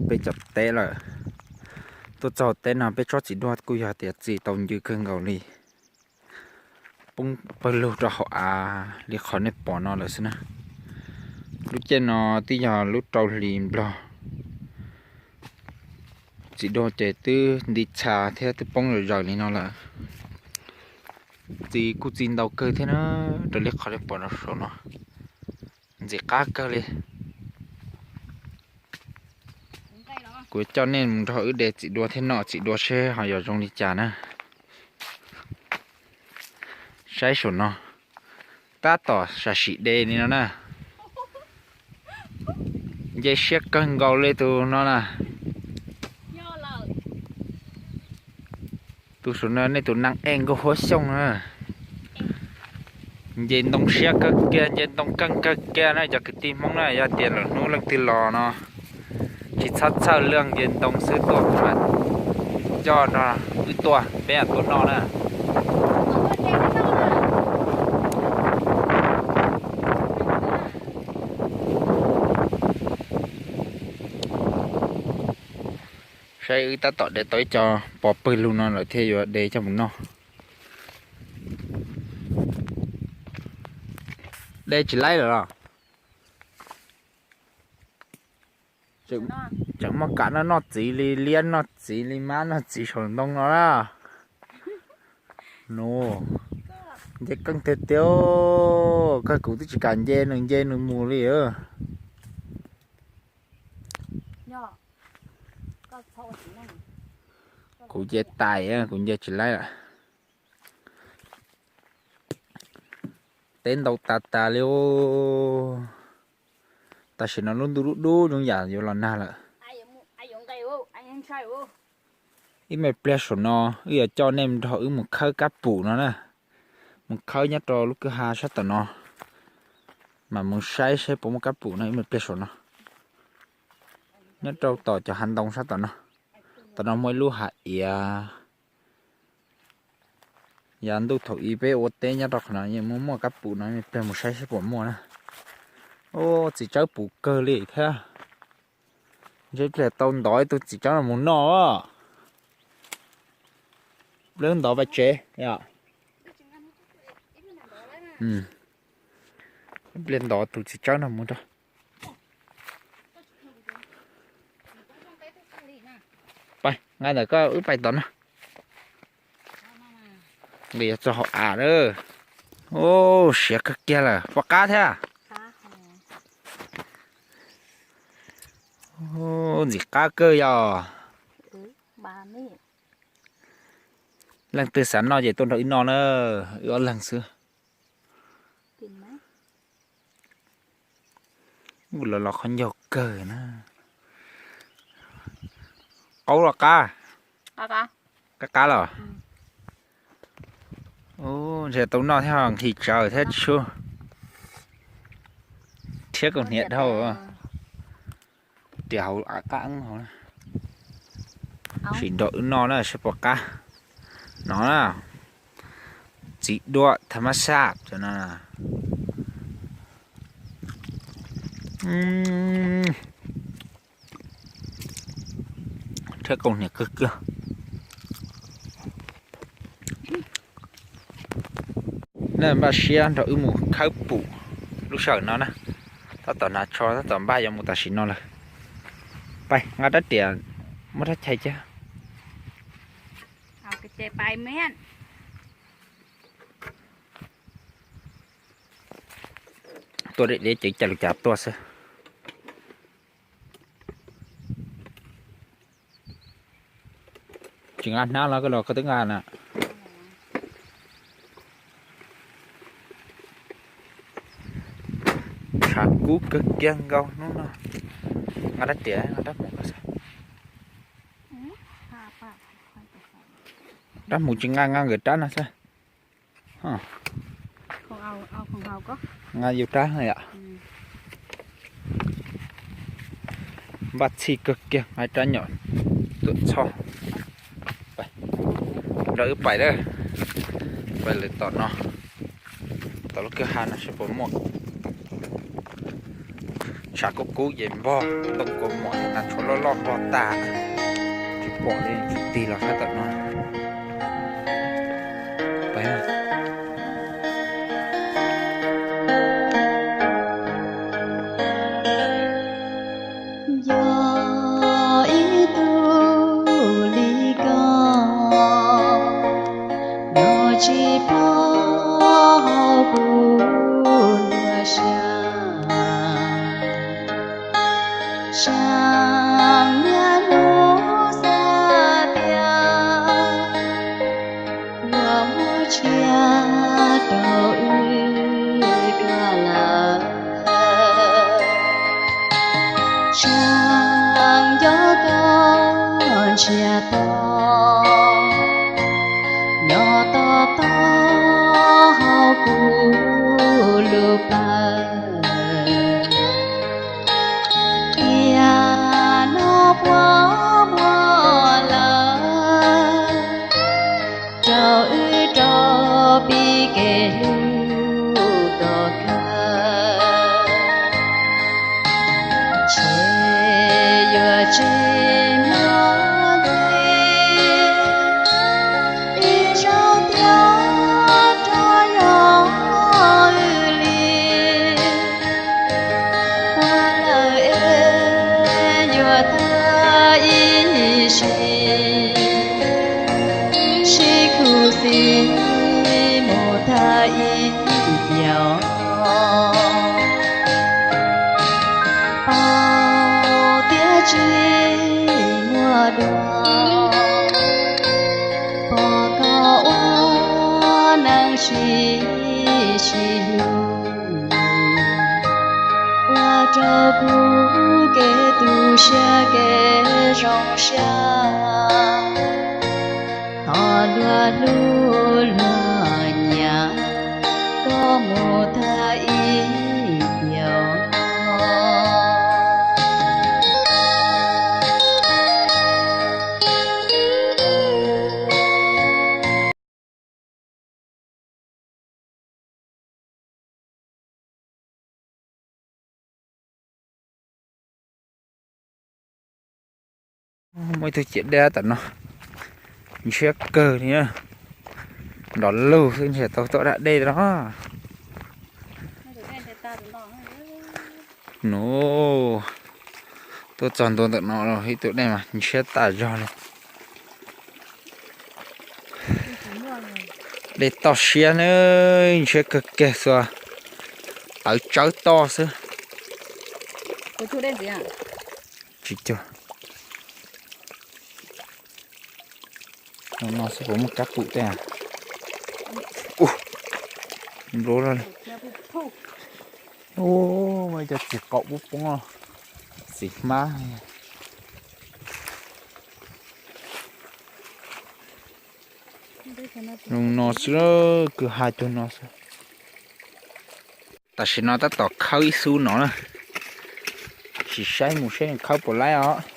peb cov teb lawm. Tuaj txog teb no peb tsob txiv duaj kuj yog tias txi tau ncw kawg nkaus li, poob pawg lug rau hauv av li qhov nej pom no lawm xwb na. Lub caij no twb yog lub rau hlis nplog, txiv duaj ces twb nti txha thiab twb poob zom zaws li no lawm. Txi kuj txi ntau kawg thiab na, raws li qhov nej pom rau saum no, ntxim qab kawg li. Kuv coj nej mus nrog wb de txiv duaj thiab noj txiv duaj seb ho yuav zoo li cas na. Saib saum no, tab tom sam sim de li no na. Nce siab kawg nkaus li tus no na. Tus saum no nej tus neeg es nkaus huab xyooj na. Nce ntoo siab kawg kiag, nce ntoo keej kawg kiag na cov kwv tij Hmoob na. Yog tias lwm hnub leej twg los no tsis txhob txhawj, lwm nce ntoo xwb tuaj mas coj no wb tuaj peb mam tuaj noj na. Saib wb tab tom de tau ib co pov pawg lug no lawm thiaj yuav de coj mus noj. De tsis laib lawm los? Tseem muaj kam noj, noj txiv li liab, noj txiv li mab, noj txiv saum ntoo no na. Nws nce keej tiag tiag, kawg kuv twb tsis kam nce, nws nce nws mus li. Kuv nce tais, kuv nce tsis laib lawm. Teb ntau tas tas li. Tam sim no lub ntuj dub dub zoo yam yuav los nag lawm. Ib me pliag saum no wb yuav coj nej nrog wb mus khawb kab pum no na. Mus khawb nyob rau lub kwj ha sab tom no, mas mus saib saib puas muaj kab pum no ib me pliag saum no. Nyob rau tom cov hav ntoo sab tom no. Tom no muaj ib lub hav iav. Yav ntuj thaum ub peb ua teb nyob rau qhov no yeej muaj muaj kab pum no, ib pliag mus saib saib puas muaj na. Ub, txiv tsawb puv kawg li thiab. Ntshe ib pliag tau ntov ib tug txiv tsawb no mus noj. Pliag ntov pais tsev. Ib pliag ntov tus txiv tsawb no mus rau. Pais nqa ntawm koj wb pais tom no. Nqis txog hauv av lawm. Ub, siav kawg kiag lawm, pom qab thiab. Ub, ntxim qab kawg yog. Leej twg xav noj ces tuaj nrog wb noj na, wb ob leeg xwb. Ub, los los qhov ncauj kawg na. Qaub los qab? Qab qab los? Ub, ntshe tau noj thiab, nqhis tsawv thiab tsis sub. Thiab kaus hniav dhau. Riam hauv av qab eeb hauv. Sim nrog wb noj na saib puas qab. No na, txiv duaj tham mab saj no. Thiab kaus hniav kawg kiag. Nej npaj siab nrog wb mus khawb pum lub sij hawm no na. Tab tom hnav tsho tab tom npaj yuav mus tam sim no lawm. Pais nqa rab riam muab rab chais cab. Tuaj deb deb ces cas lus cas tuaj xwb. Tsis nqa hnab los koj los koj twb nqa na. Tshav kub kawg kiag nkaus hnub no. Nqa rab riam, nqa rab hmuv koj xwb. Rab hmuv tsis nqa, nqa nkawd rab no xwb. Nqa yus rab yom. Npaj txhij kawg kiag, nqa rab nyom tuam txhoj. Nrog wb pais lawm, pais lawm tom no, tom lub kwj ha no seb puas muaj. Tshav kub kub ces npog ntoo kua muam na, tshuav loj loj npog tas, tsis pom li. Tig los sab tom no. Yog ib tug li koj, nyob tsis pom hauv kuv lub siab. Xyoo niaj hnub xav tias yuav muab tshia rau wb dua lawm. Xyoo nco koj ntsiag to, nyob tos tos hauv kuv lub plawv. Tiam no puas muaj lawm rau wb rau pib kev hlub kom kawg. Ntshe yuav tsis muaj ntxiv ib zaug thiab rov yog wb li. Ua lawm es yuav tag ib sim, sib khuv xim mus tag ib tiam. Pom tias tsis muaj dua, pom koj ua neej sib sib hlub, ua rau kuv kev tu siab kev zoo siab. Thov luag hlub luag nyiam koj mus tag ib tiam. Muaj ib tug ciam dej tom no, ntshiab kawg li na. Nrov lug xwb ntshe tau tuaj da dej no. Nws tuaj txog ntua ntawm no los ib tug dej mas ntshiab tas zog li. Dej toj siab na, ntshiab kawg kiag xwb, tawv tsawv toj xwb. Tsis cuag. No xwb puas muaj kab pum tej? Ua, npluav loj li. Ua, muaj cov txiv qaum poob poob, txiv hmab. Zoo no xwb, kwj ha cuag no xwb. Tam sim no tab tom khawb ib xub no na, sim saib mus saib nws khawb puas laib os.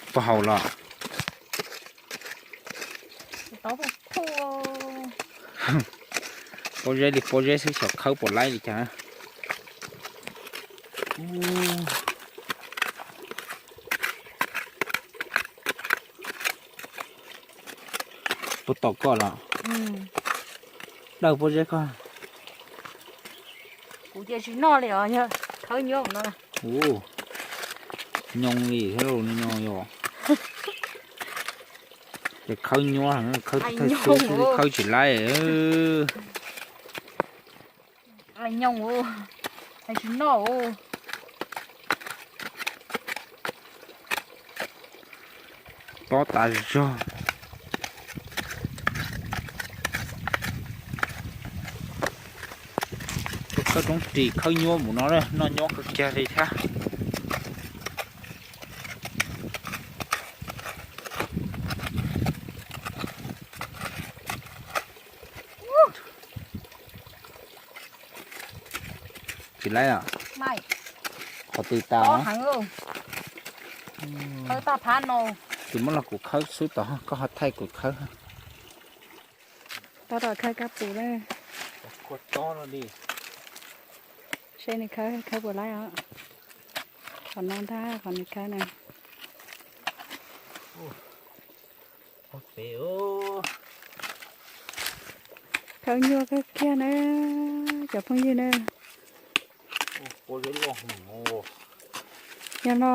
Puas haum los? Pob zeb li pob zeb xwb xyov khawb puas laib li cas. Puas tom koj los? Dawb pob zeb koj. Kuv cia tsis noj li os, yog khawb nyuab no. Ua, nyoo li thiab lauj, no yog. Ces khawb nyuab, khawb thawj xwb, khawb tsis laib. Nyoos, hais tsis noj. Tob tas zog. Tuaj khawb roob ris khawb nyuab mus no, noj nyuab kawg kiag li thiab. Tsis laib os. Qhov twg tas? Tus muab los kuv khawb xwb tod, koj ho thaij kuv khawb. Tab tom khawb kab pum na. Kua tob no li. Peb nws khawb, khawb puas laib os. Qhov no ntag qhov nws khawb na. Khawb nyuaj kawg kiag na, cov phooj ywg na. Yog no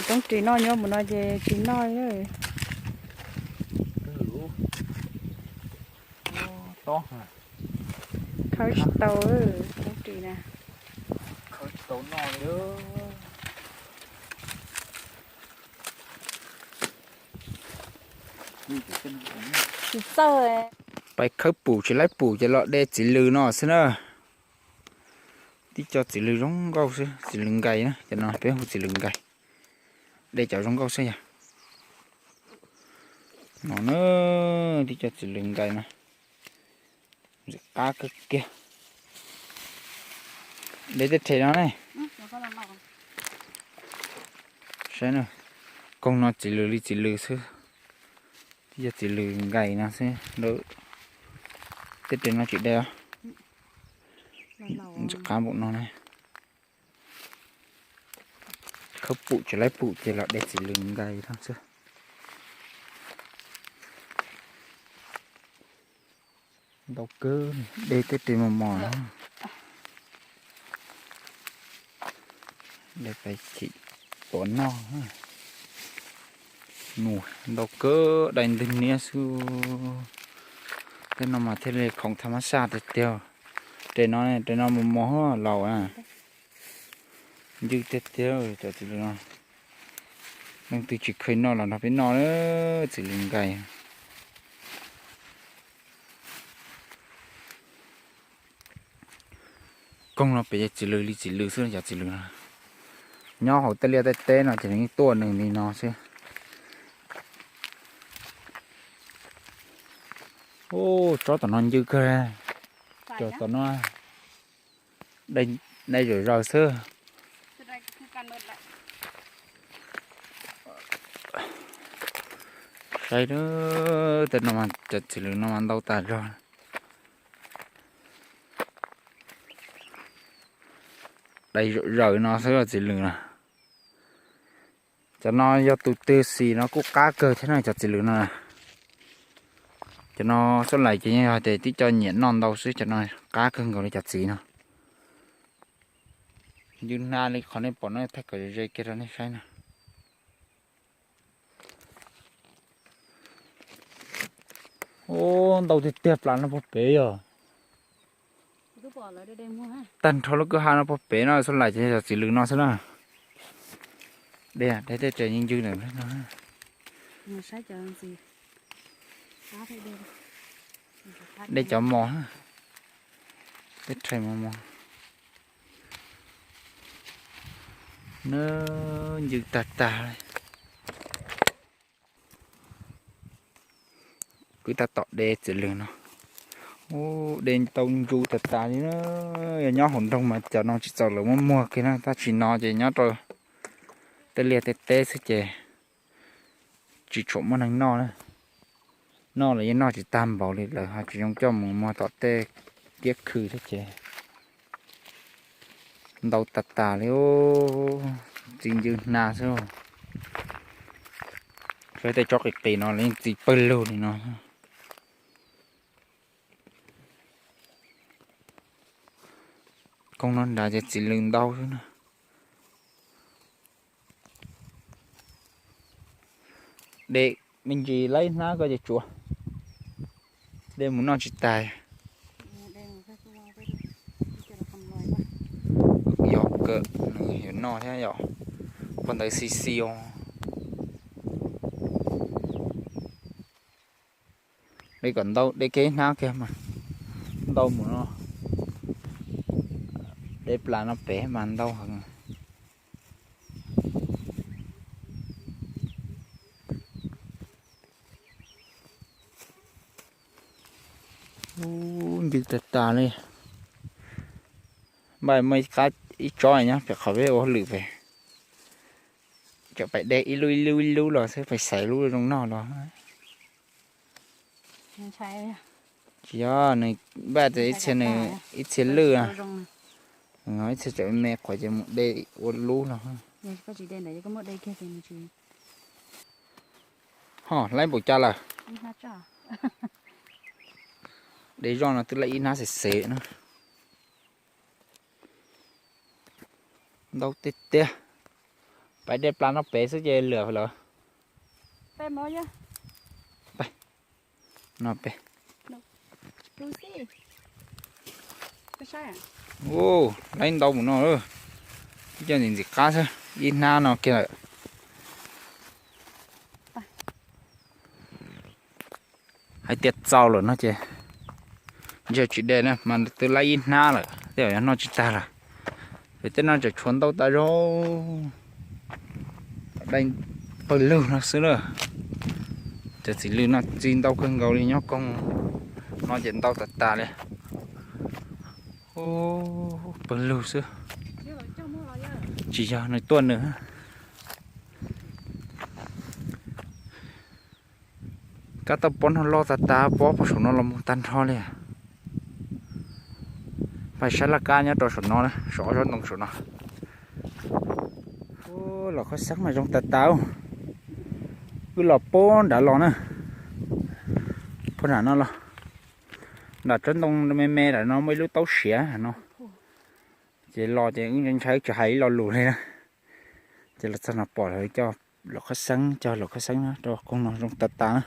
roob ris noj nyuaj mus no ces tsis noj. Khawb tsis tau roob ris na. Tsis txawj. Pais khawb pum tsis laib pum ces los de txiv lws no xwb na. Tib co txiv lws zoo nkauj xwb, txiv lws nkais na, cov no peb hu txiv lws nkais. De cov zoo nkauj xwb yog. No na, tib co txiv lws nkais no. Ntxim qab kawg kiag. De tej rhe no ne. Saib na, koog no txiv lws li txiv lws xwb. Tib co txiv lws nkais no xwb. Tej rhe no tsis de os. Ntxim qab npaum no ne. Khawb pum tsis laib pum ces los de txiv lws nkais no xwb. Ntau kawg, de tej rhe mos mos. De pais chim tuav noj. Nws ntau kawg, dai ntwg niab xwb. Tej no mas thiaj li khoom tham mab saj tiag tiag. Rhe no, rhe no mos mos laus na. Ncw tiag tiag cov txiv lws no. Leej twg tsis kheev noj los nrog peb noj, txiv lws nkais. Koog no pem ces txiv lws li txiv lws xwb cov txiv lws no. Nyob hauv tej liaj tej teb no ces nws yeej tuaj nws li no xwb. Ub, tsob tom no ncw kawg. Cov tom no dai zom zaws xwb. Saib, tej no cov txiv lws no mas ntau tas zog. Dai zom zaws no xwb txiv lws no. Cov no yog tus twg xis no kuj qab kawg thiab na cov txiv lws no. Cov no xab lais ces yog tias tib co nyiam noj ntau xwb, cov no qab kawg nkaus li cov txiv no. Ncw hna li qhov nej pom no thaij kom ze kiag rau nej saib na. Ub, ntau tiag tiag plas no puag pem yog. Tag nrho lub kwj ha no puag pem no xab lais ces yog cov txiv lws no xwb na. De, de tej rhe ncw ncw ntawm no. De cov mos, tej rhe mos mos. Nws ncw tag tag li. Kwv tab tom de txiv lws no. Ub, de tau ncw tag tas li na. Yog nyob hauv nroog mas cov no tsis txaus lawv muab muag kiag na, tab sis no ces nyob rau tej liaj tej teb xwb ces tsis tshua muaj neeg noj na. Noj los yeej noj tsis tag npaum li, lawv ho tsis zoo coj mus muag tom tej kiab khw thiab ces ntau tas tas li. Txiv ncw hna xwb. Saib tej tsob qis qis no los yeej txi pawg lug li no. Koog no nrad ces txiv lws ntau xwb na. De me ntsis laib hnab ko ces tsuav, de mus noj tsis tas. Yog kawm nws yuav noj thiab yom. Qhov ntawd xi xi os. De kom ntau, de kiag ib hnab kiag mas ntau mus no. De plas no pem mas ntau heev. Ub, ncw tag tas li. Npaj muaj qab ib tsob nyob pem qhov peb ua hauj lwm pem. Tseem pais de ib lub ib lub ib lub los xwb, pais xaiv lub zoo noj los. Tsis yog, nws npaj tias ib txhia lwj, Ib txhia tseem me qhuav ces mus de ua lub no. Ho laib npaum cas lawm. De zoj no twb laib ib hnab xes xes na. Ntau tiag tiag. Pais de plas no pem xwb ces lwm lawm. No pem. Laib ntau mus no. Ib co ntxim ntxim qab xwb, ib hnab no kiag lawm. Hais tias txaus lawm no ces ntshe tsis de na mas twb laib ib hnab lawm, tej zaum yog noj tsis tag lawm. Vim tej no tseem tshuav ntau tas zog, dai pawg lug no xwb na. Cov txiv lws no txi ntau kawg nkaus li, nyob koog no ces ntau tas tas li. Pawg lug xwb, tsis yog nws tuaj nws. Kab tauj pob no loj tas tas, pob puag saum no los mus tag nrho li. Pais saib laj kab nyob rau saum no, saum ob tsob ntoo saum no. Los khaub xeeb mas zoo tas tas. Wb los puag nrad los na, puag nram no los, nram tsob ntoo me me nram no muaj ib lub taub siav no, ces los ces wb ntshai tsis hais ib lo lus li na. Ces los txog no pom lawv coj los khaub xeeb, coj los khaub xeeb rau koog no zoo tas tas na.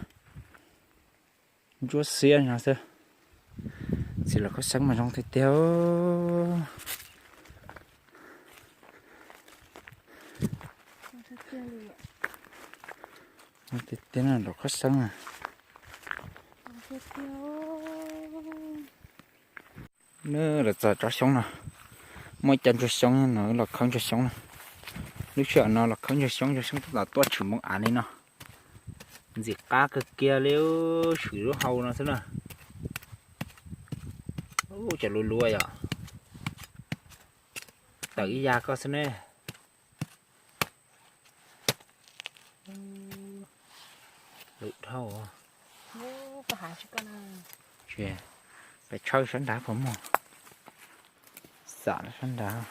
Ntsuab xiab no xwb, txiv los khaub xeeb mas zoo tiag tiag. Tiag tiag na, los khaub xeeb na. Nws los txog tsob xyoob no, muaj ib co ntsuag xyoob no, los khawb ntsuag xyoob na. Lub sij hawm no los khawb ntsuag xyoob, ntsuag xyoob tab tom tuaj tshwm npoo av li no. Ntxim qab kawg kiag li, swm lub hau no xwb na. Ub, cov luv luv yom. Tawm ib yam koj xwb ne. Luv dhau. Pes tshawb sab nrad puas muaj? Xam sab nrad.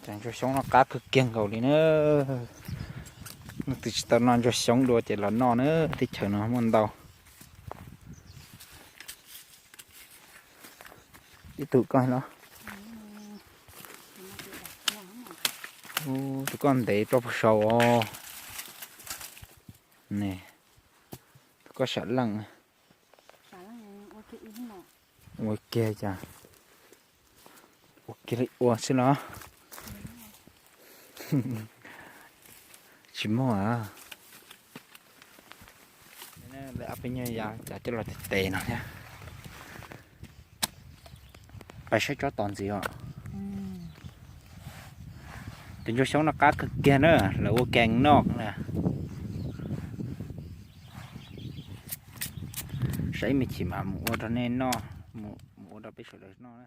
Cov ntsuag xyoob no qab kawg kiag nkaus li na. Leej twg tsis tau noj ntsuag xyoob dua ces los noj na, teb chaws no muaj ntau. Ib tug koj los? Tus koj ntev rau puag saud os. Tus koj sam leej. Ua kiag cas, ua kiag li ua xwb los. Tsis muaj. Lawv ob peb nyuag yam cas coj los tes tes no thiab. Pais saib tsob tos ntxiv os. Cov ntsuag xyoob no qab kawg kiag na, lawv ua kees noj na. Saib ib me chim mam mus ua rau nej noj, mus ua rau peb sawv daws noj na.